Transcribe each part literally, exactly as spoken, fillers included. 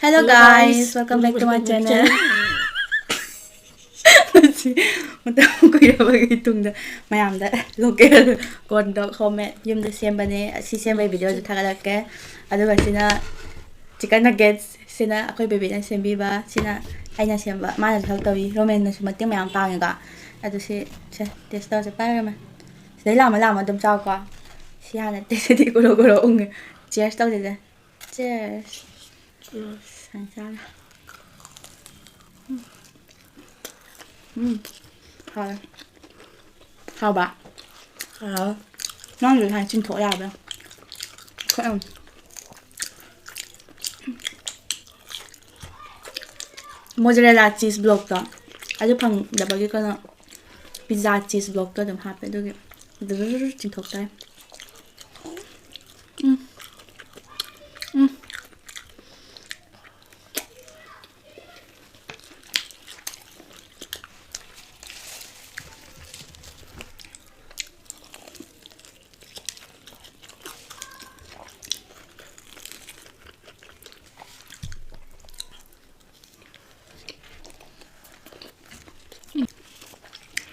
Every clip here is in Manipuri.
Hello guys, welcome back to my channel. ꯃꯇꯝ ꯀꯨꯏꯔꯕꯒꯤ ꯇꯨꯡꯗ ꯃꯌꯥꯝꯗ local corn dog homemade ꯌꯨꯝꯗ ꯁꯦꯝꯕꯅꯦ꯫ ꯑꯁꯤ ꯁꯦꯝꯕꯒꯤ videoꯁꯨ ꯊꯥꯒꯠꯂꯛꯀꯦ꯫ ꯑꯗꯨꯒ ꯁꯤꯅ chicken nuggets, ꯁꯤꯅ ꯑꯩꯈꯣꯏ babyꯅ ꯁꯦꯝꯕꯤꯕ, ꯁꯤꯅ ꯑꯩꯅ ꯁꯦꯝꯕ꯫ ꯃꯥꯅꯁꯨ help ꯇꯧꯏ, ꯔꯣꯃꯦꯟꯅꯁꯨ ꯃꯇꯦꯡ ꯃꯌꯥꯝ ꯄꯥꯡꯉꯦꯀꯣ꯫ ꯑꯗꯨ ꯁꯤ, ꯁꯦ, taste ꯇꯧꯔꯁꯦ꯫ ꯄꯥꯏꯔꯝꯃꯦ꯫ ꯁꯤꯗꯩ ꯂꯥꯝꯃ ꯂꯥꯝꯃ ꯑꯗꯨꯝ ꯆꯥꯎꯀꯣ꯫ ꯁꯤ ꯍꯥꯟꯅ tasteꯇꯤ ꯒꯣꯔꯣ ꯒꯣꯔꯣ ꯎꯪꯉꯦ꯫ Cheers ꯇꯧꯁꯤꯁꯦ꯫ Cheers꯫ ꯁꯨꯃꯥꯏꯅ ꯆꯥꯔꯦ꯫ ꯎꯝ꯫ ꯎꯝ꯫ ꯍꯥꯎꯋꯦ꯫ ꯍꯥꯎꯕ? ꯍꯥꯎ꯫ ꯅꯪꯁꯨ ꯁꯨꯃꯥꯏꯅ ꯆꯤꯡꯊꯣꯛ ꯌꯥꯕ꯭ꯔꯥ? ꯈꯔ ꯌꯥꯝ꯫ Mozzarella cheese blockꯇꯣ ꯑꯗꯨ ꯐꯪꯗꯕꯒꯤ ꯀꯩꯅꯣ pizza cheese blockꯇꯣ ꯑꯗꯨꯝ ꯍꯥꯞꯄꯦ꯫ ꯑꯗꯨꯒꯤ ꯗꯨꯔꯨꯔꯨꯔꯨ ꯆꯤꯡꯊꯣꯛ ꯇꯥꯔꯦ꯫ ꯎꯝ꯫ ꯎꯝ꯫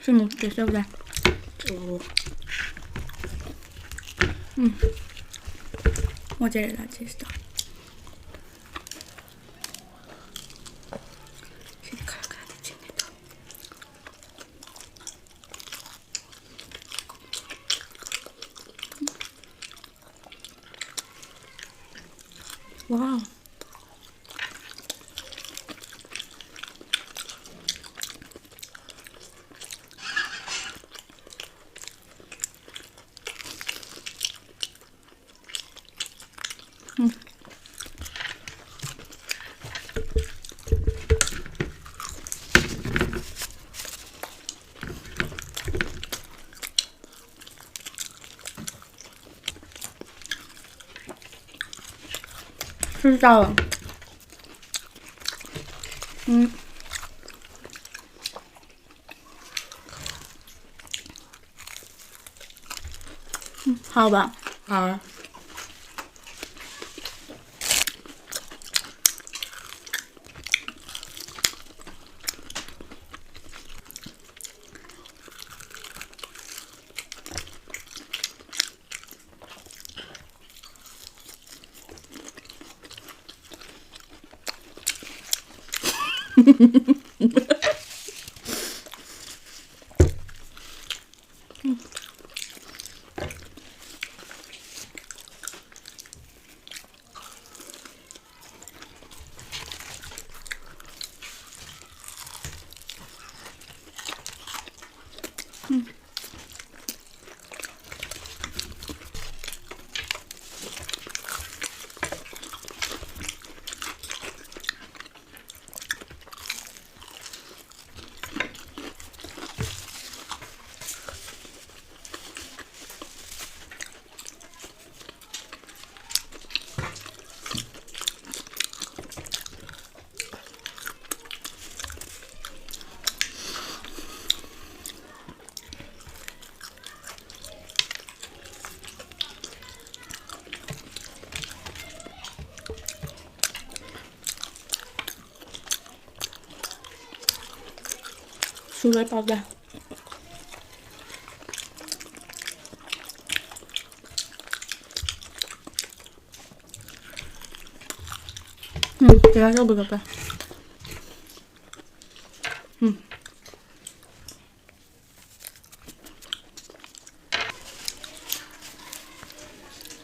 ꯁꯤꯃꯨꯛ taste ꯇꯧꯁꯦ꯫ ꯎꯝ꯫ Mozzarella cheeseꯇꯣ꯫ ꯁꯤꯗꯤ ꯈꯔ ꯈꯔꯗꯤ ꯆꯤꯡꯉꯦ ꯑꯗꯣ꯫ Wow꯫ ꯎꯝ꯫ ꯁꯤ ꯆꯥꯎ꯫ ꯎꯝ꯫ ꯎꯝ, ꯍꯥꯎꯕ? ꯍꯥꯎꯋꯦ꯫ ꯁꯨ ꯂꯣꯏ ꯄꯥꯎꯗ꯫ ꯎꯝ, ꯀꯩꯅꯣ ꯇꯧꯕꯤꯔꯣꯀꯣ꯫ ꯎꯝ꯫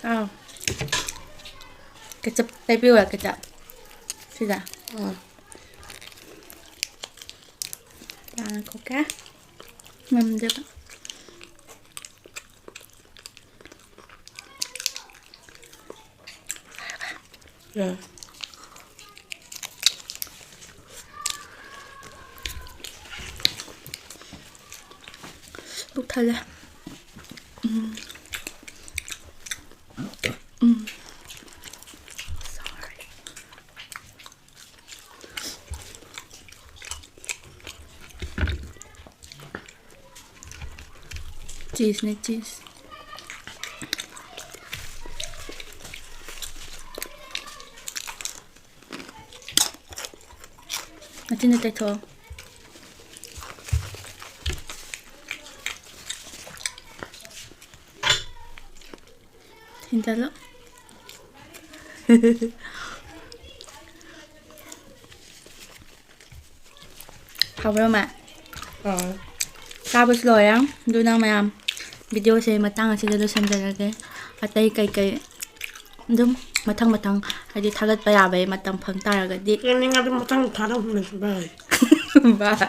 ꯑꯥꯎ꯫ ꯀꯦꯆꯞ ꯇꯩꯕꯤꯌꯨꯔꯥ, ꯀꯦꯆꯞ? ꯁꯤꯗ? ꯑꯥ꯫ ꯉꯥꯏꯈꯣꯀꯣ꯫ ꯉꯝꯗꯦꯕ꯫ ꯌꯥꯔꯦ꯫ ꯄꯨꯛ ꯊꯜꯂꯦ꯫ ꯎꯝ꯫ ꯎꯝ꯫ Sorry꯫ Cheeseꯅꯦ, cheese꯫ ꯃꯆꯤꯟꯗ ꯇꯩꯊꯣꯛꯑꯣ꯫ ꯊꯤꯟꯖꯜꯂꯣ꯫ ꯍꯥꯎꯕ꯭ꯔꯣ, ꯃꯥ? ꯍꯥꯎꯋꯦ꯫ ꯆꯥꯕꯁꯨ ꯂꯣꯏꯔꯦ꯫ ꯑꯗꯨꯅ ꯃꯌꯥꯝ, videoꯁꯦ ꯃꯇꯥꯡ ꯑꯁꯤꯗ ꯂꯣꯏꯁꯤꯟꯖꯔꯒꯦ꯫ ꯑꯇꯩ ꯀꯩꯀꯩ ꯑꯗꯨꯝ ꯃꯊꯪ ꯃꯊꯪ, ꯍꯥꯏꯗꯤ, ꯊꯥꯒꯠꯄ ꯌꯥꯕꯒꯤ ꯃꯇꯝ ꯐꯪ ꯇꯥꯔꯒꯗꯤ꯫ ꯌꯦꯡꯅꯤꯡꯉꯗꯤ ꯃꯊꯪ ꯊꯥꯔꯛꯎ꯫ Bye꯫ Bye꯫